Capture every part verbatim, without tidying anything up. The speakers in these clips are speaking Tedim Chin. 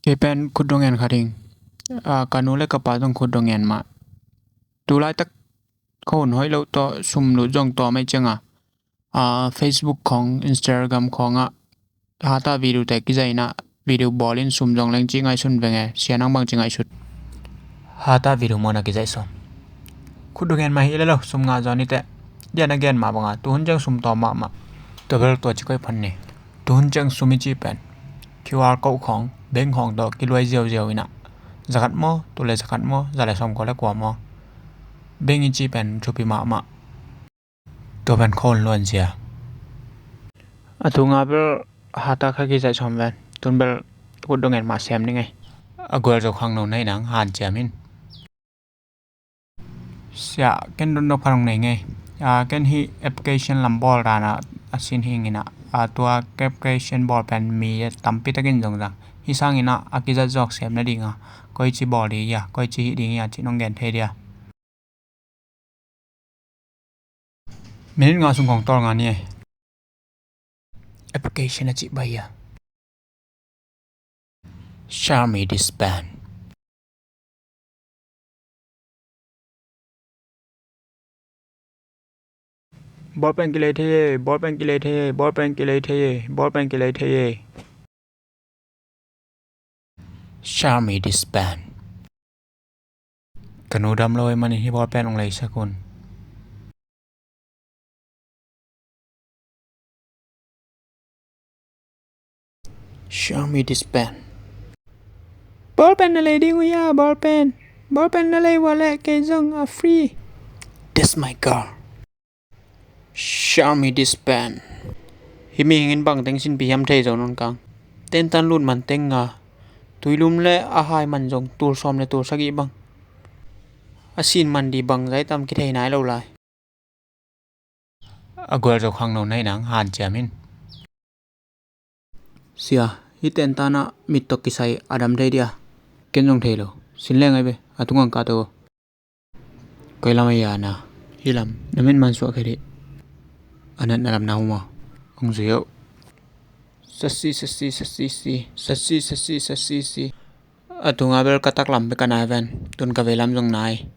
Kei pen khut dong en kha ding. A, ka nu le ka pa zong khut dong en mah. Tu laitak ka hun hoih loh tawh sum lut zong tawm ahih ciangin, a, Facebook khawng, Instagram khawngah hata video te kizaih in ah, video bawl in sum zong leng ci ngaihsun veng e. Sia, nang bang ci ngaihsut? Hata video mawhna kizaih sawm. Khut dong en mah hi le lo, sum ngah zaw ni teh. Dia na gen mah bangin tu hun ciang sum tawm mahmah. Tua bel tua ci koih phot ni. Tu hun ciang sum i cih pen Q R code khawng, bank khawng tawh kiluai ziauziau in ah, za khat maw, tul le za khat maw, za le sawmkua le kua maw, bank i cih pen thupi mahmah. Tua pen khawng luan zia. A, tu nga bel hata kha kizaih sawm ven. Tun bel khut dong en mah sem ni ngei. A gualzo khangno na hih nang hanciam in. Sia, ken dotnop khat hong nei ngei. A, ken hih application lam bawl dan a, a sin hi ing in ah, a, tua application bawl pen mi tampi takin zong zang. Hih sangin ah a kizat zawk sem nading a, koici bawl ding hia, koici hih ding hia cih nong gen thei dia? Minute nga sung khawng tawlnga ni e. Application a cih bang hia? Show me this pen. Bawlpen kilei thei e, bawlpen kilei thei e, bawlpen kilei thei e, bawlpen kilei thei e. Show me this pen. Ka nu dam lo ahih manin hih bawlpen hong leisak un. Show me this pen. Bawlpen na lei ding uh hia, bawlpen? Bawlpen na lei uh leh kei zong a free. That's my girl. Show me this pen. Hih mihing in bang teng sinpih hiam thei zo nawn kang. Tentan lut man teng nga. Tuilum le a hai man zong tul sawm le tul sagih bang. A sin man ding bang zah tam kithei nai lo lai. A gualzo khangno na hih nang hanciam in. Sia, hih tentan ah mit tawh kisai a dam thei dia? Ken zong thei lo. Sin leng ai ve, a tungah ka to. Koi lam a hia na? Hih lam. Na mit man suah khe dih. A natna lam na huma. Hong zui oh. Sasi, sasi, sasi, si. Sasi, sasi, sasi, si. A tunga bel ka taklam bek a nai ven. Tun ka veilam zong nai.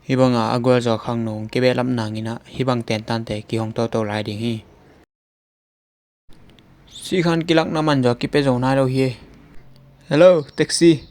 Hih banga a gualzo khangno hong kibehlap nangin ah hih bang tentante kihong toto lai ding hi. Sikhan kilakna man zaw kipia zo nai lo hi. Hello, taxi.